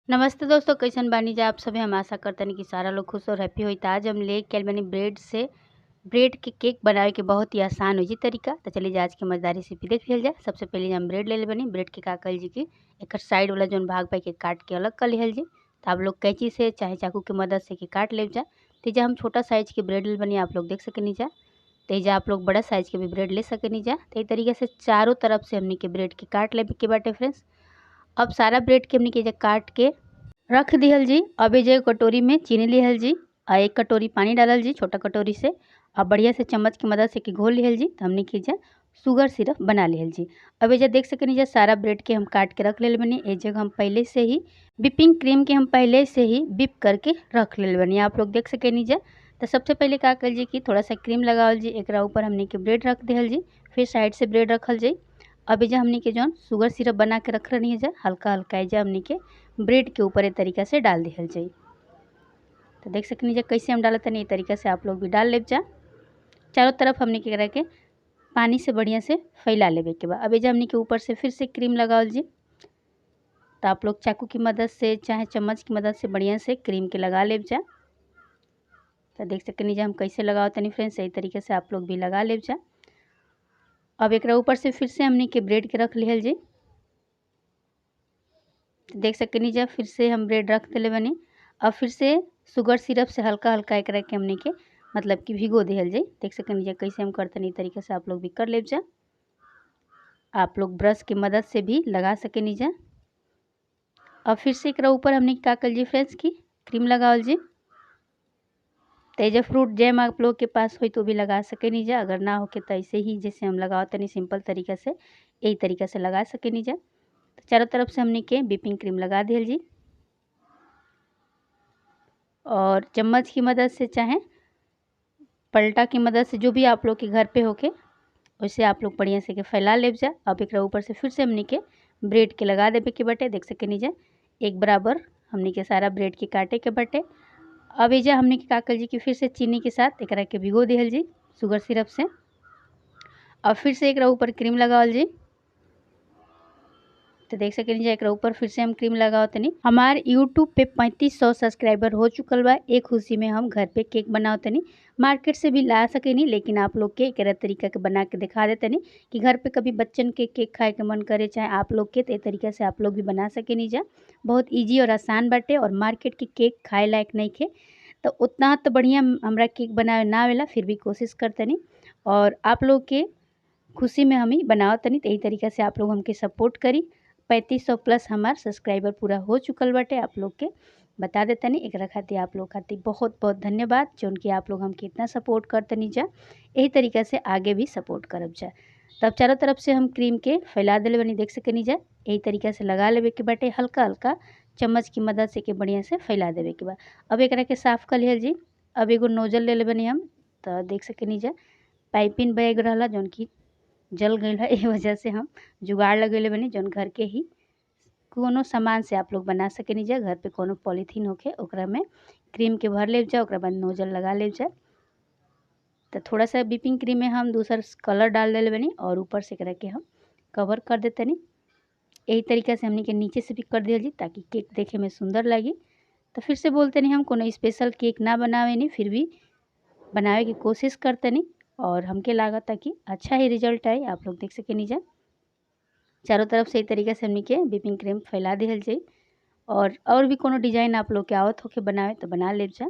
नमस्ते दोस्तों, कैसन बानी जा आप सभी। हम आशा करतनी कि सारा लोग खुश और हैप्पी होई। त आज हम लेके आइल बानी ब्रेड से ब्रेड के केक बनावे के बहुत ही आसान हो जी तरीका। तो चलिए आज के मजेदार रेसिपी देख लिहल जाए। सबसे पहले हम ब्रेड ले ले बानी। ब्रेड के का कल जी कि एकर साइड वाला जौन भाग बा के काट के अलग कर लिहल जी। तो आप लोग कैंची से चाहे चाकू के मदद से के काट ले जा। तो हम छोटा साइज के ब्रेड ले बनी, आप लोग देख सकेनी जा। तो आप लोग बड़ा साइज के भी ब्रेड ले सकेनी जा। तो तरीके से चारों तरफ से हमनी के ब्रेड के काट ले के बाटे फ्रेंड्स। अब सारा ब्रेड के हमनी के काट के रख दिहल जी। अब जे कटोरी में चीनी लिहल जी आ एक कटोरी पानी डालल जी छोटा कटोरी से। अब बढ़िया से चम्मच की मदद से के घोल लिहल जी। तो हमने की जा शुगर सिरप बना लिहल जी। अब ये देख सकेनी जा सारा ब्रेड के हम काट के रख ले बनी। एक जगह हम पहले से ही विपिंग क्रीम के हम पहले से ही विप करके रख ले बनी, आप लोग देख सकेनी जा। तो सबसे पहले का कर जी कि थोड़ा सा क्रीम लगावल जी, एकरा ऊपर हमने के ब्रेड रख दिहल जी। फिर साइड से ब्रेड रखल जी। अब एजा हमने के जौन शुगर सिरप बना के रख रही है हल्का हल्का एजा हमने के ब्रेड के ऊपर ए तरीका से डाल दिहल जाई। तो देख सकनी जा कैसे हम डालत तनी, ए तरीका से आप लोग भी डाल लेब जा। चारों तरफ हमने के के पानी से बढ़िया से फैला लेवे के बाद अब एजा हमने के ऊपर से फिर से क्रीम लगावल जी। तो आप लोग चाकू की मदद से चाहे चम्मच की मदद से बढ़िया से क्रीम के लगा लेब जा। तो देख सकनी जा हम कैसे लगावत तनी फ्रेंड्स, सही तरीके से आप लोग भी लगा लेब जा। अब एकरा ऊपर से फिर से हमने के ब्रेड के रख लिहल जी। तो देख सकनी जा फिर से हम ब्रेड रख दिले बनी। अब फिर से शुगर सिरप से हल्का हल्का एकरा के हमने के मतलब कि भिगो दिहल जी। देख सकनी जा कैसे हम करतनी, तरीके से आप लोग भी कर लेब जा। आप लोग ब्रश की मदद से भी लगा सकेनी जा। अब फिर से एकरा ऊपर हमने का कर जी फ्रेंड्स की क्रीम लगावल जी। तेज फ्रूट जैम आप लोग के पास हो तो भी लगा सकेनी जा, अगर ना हो के तो ऐसे ही जैसे हम लगाओ तनी सिंपल तरीका से यही तरीका से लगा सकेनी जा। तो चारों तरफ से हमने के विपिंग क्रीम लगा दिहल जी। और चम्मच की मदद से चाहे पलटा की मदद से जो भी आप लोग के घर पे होके वैसे आप लोग बढ़िया से के फैला ले जा। अब एक ऊपर से फिर से हमने के ब्रेड के लगा देवे के बटे। देख सकेनी जा एक बराबर हमने के सारा ब्रेड के काटे के बटे। अब एजा हमने के का कर जी कि फिर से चीनी के साथ एकरा के भिगो दिहल जी शुगर सिरप से। अब फिर से एकरा ऊपर क्रीम लगावल जी। तो देख सकेनी जा एकरा ऊपर फिर से हम क्रीम लगावतनी। हमार यूट्यूब पे 3500 सब्सक्राइबर हो चुकल बा। एक खुशी में हम घर पे केक बनावतनी, मार्केट से भी ला सकेनी, लेकिन आप लोग के एकरा तरीका के बना के दिखा देतनी कि घर पे कभी बच्चन के केक खाए के मन करे चाहे आप लोग के, तो ए तरीका से आप लोग भी बना सकेनी जा। बहुत ईजी और आसान बाटे और मार्केट के केक खाए लायक नहीं खे। तो उतना तो बढ़िया हमरा केक बनावे ना आवेला, फिर भी कोशिश करतनी और आप लोग के खुशी में हम ही बनावतनी। तो यही तरीका से आप लोग हमके सपोर्ट करी। 3500 प्लस हमार सब्सक्राइबर पूरा हो चुकल बाटे, आप लोग के बता देतनी। एकरा खातिर आप लोग खातिर बहुत बहुत धन्यवाद जौन कि आप लोग हमके इतना सपोर्ट करतनी जा। यही तरीका से आगे भी सपोर्ट करब जा। तब चारों तरफ से हम क्रीम के फैला दिले बनी, देख सकेनी जा। यही तरीका से लगा लेवे के बाटे, हल्का हल्का चम्मच की मदद से के बढ़िया से फैला देवे के बाद अब एकरा के साफ़ कर लिहल जी। अब एगो नोजल ले ले बनी हम, तो देख सकेनी जा पाइपिंग बैग रहला जौन की जल गई है, एही वजह से हम जुगाड़ लगेले बनी जौन घर के ही कोनो सामान से आप लोग बना सकेनी जा। घर पे कोनो पॉलीथीन होके ओकरा में क्रीम के भर ले जा, ओकरा बाद नोजल लगा ले जा। तो थोड़ा सा विपिंग क्रीम में हम दूसर कलर डाल देले बनी और ऊपर से एकरा के हम कवर कर देतनी। यही तरीका से हमने के नीचे से भी कर दिया जी ताकि केक देखे में सुंदर लगी। तो फिर से बोलते नहीं हम कोनो स्पेशल केक ना बनावे नहीं, फिर भी बनावे की कोशिश करतनी और हमके लागत कि अच्छा ही रिजल्ट आए, आप लोग देख सकेनी जा। चारों तरफ से तरीका से हमने के विपिंग क्रीम फैला दिहल जाई। और भी कोनो डिजाइन आप लोग के आवत होके बनावे तो बना लेब जा।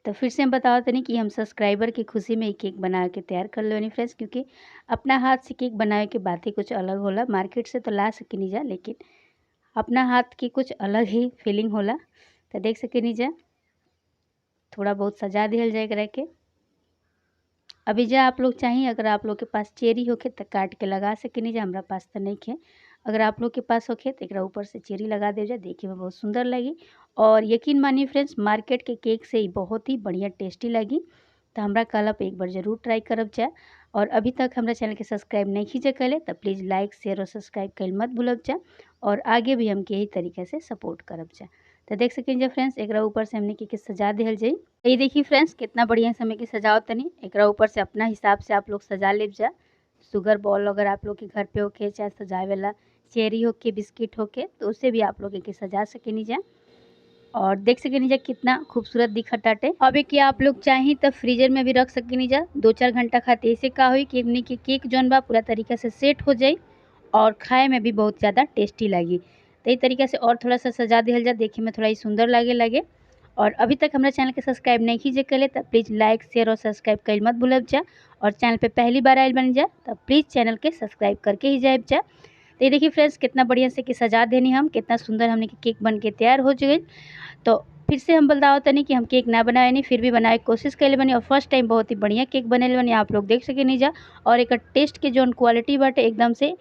तो फिर से हम बतावत तनी कि हम सब्सक्राइबर की खुशी में केक बना के तैयार कर लेनी फ्रेंड्स, क्योंकि अपना हाथ से केक बनावे के बात ही कुछ अलग होला। मार्केट से तो ला सकेनी जा, लेकिन अपना हाथ की कुछ अलग ही फीलिंग होला। तो देख सकेनी जा थोड़ा बहुत सजा दिहल जाए एकरा के। अभी जा आप लोग चाहिए, अगर आप लोग के पास चेरी होखे तो काट के लगा सकेनी जा, हमरा पास तो नहीं खे। अगर आप लोग के पास होखे तो एकरा ऊपर से चेरी लगा दे जा, देखे में बहुत सुंदर लगी। और यकीन मानिए फ्रेंड्स मार्केट के केक से ही बहुत ही बढ़िया टेस्टी लगी। तो हमरा कहला पे एक बार ज़रूर ट्राई करब जा। और अभी तक हमरा चैनल के सब्सक्राइब नहीं खींचे कैले तो प्लीज़ लाइक शेयर और सब्सक्राइब कैल मत भूलब जा। और आगे भी हमके यही तरीका से सपोर्ट करब जा। तो देख सकें जा फ्रेंड्स एकरा ऊपर से हमने के सजा दिहल जाई। ये देखिए फ्रेंड्स कितना बढ़िया से हमें के सजावत तनी। एकरा ऊपर से अपना हिसाब से आप लोग सजा लेब जा। शुगर बॉल अगर आप लोग के घर पे होके चाहे सजावे वाला चेरी होके, बिस्किट होके, तो उससे भी आप लोग एके सजा सकेनी जा। और देख सकेनी जा कितना खूबसूरत दिखत टाटे। अब एक आप लोग चाही तो फ्रीजर में भी रख सकेनी जा 2-4 घंटा खातिर। ऐसे का होई कि हमनी के केक जौन बा पूरा तरीका से सेट हो जाई और खाए में भी बहुत ज़्यादा टेस्टी लगी। तो इस तरीका से और थोड़ा सा सजा दिहल जा, देखे में थोड़ा ही सुंदर लगे लगे। और अभी तक हमारा चैनल के सब्सक्राइब नहीं कीजिए कले तो प्लीज़ लाइक शेयर और सब्सक्राइब कर मत भूलब जा। और चैनल पे पहली बार आयल बन जा तो प्लीज़ चैनल के सब्सक्राइब करके ही जाए जा। तो ये देखिए फ्रेंड्स कितना बढ़िया से कि सजा देनी हम, कितना सुंदर हमने के केक बन के तैयार हो गई। तो फिर से हम बताओ तनी कि हम केक ना बनाए नहीं, फिर भी बनाए के कोशिश कैले बनी और फर्स्ट टाइम बहुत ही बढ़िया केक बनेले बनी, आप लोग देख सके नहीं जा। और एक टेस्ट के जोन क्वालिटी बाटे एकदम से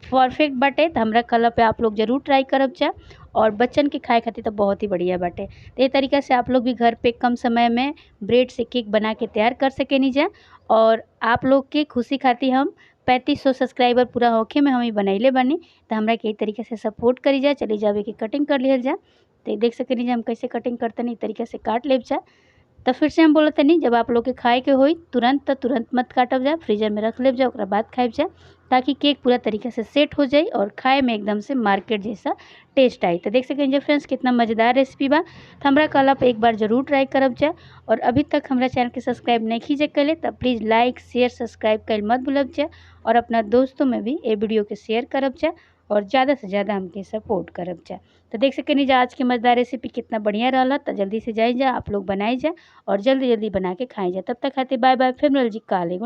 परफेक्ट बाटे, तो हमरा कलर पे आप लोग जरूर ट्राई करब जा। और बच्चन के खाए खातिर तो बहुत ही बढ़िया बाटे। तो ये तरीका से आप लोग भी घर पे कम समय में ब्रेड से केक बना के तैयार कर सकेनी जा। और आप लोग के खुशी खातिर हम 3500 सब्सक्राइबर पूरा होखे में हम ही बनैले बनी, तो हमरा के तरीके से सपोर्ट करी जा। चली जावे के कटिंग कर लिहल जा। तो देख सकेनी जा हम कैसे कटिंग करतनी, तरीके से काट लेब जा। तो फिर से हम बोलतनी जब आप लोग के खाए के होई तुरंत तो तुरंत मत काटब जा, फ्रीजर में रख लेब जा, ओकरा बाद खाइब जा, ताकि केक पूरा तरीके से सेट हो जाए और खाए में एकदम से मार्केट जैसा टेस्ट आई। तो देख सकें जो फ्रेंड्स कितना मज़ेदार रेसिपी बा। तो हमरा कहला पे एक बार ज़रूर ट्राई करब जा। और अभी तक हमरा चैनल के सब्सक्राइब नहीं कीजिए कले तो प्लीज़ लाइक शेयर सब्सक्राइब कर मत भूलब जा। और अपना दोस्तों में भी ये वीडियो के शेयर करब जा और ज़्यादा से ज़्यादा हमके सपोर्ट करब जा। तो देख सकेनी जा आज की मज़ेदार रेसिपी कितना बढ़िया रहा। तो जल्दी से जाई जा आप लोग बनाई जा और जल्दी जल्दी बना के खाई जा। तब तक खाते बाय बाय, फिर मिल जी काले।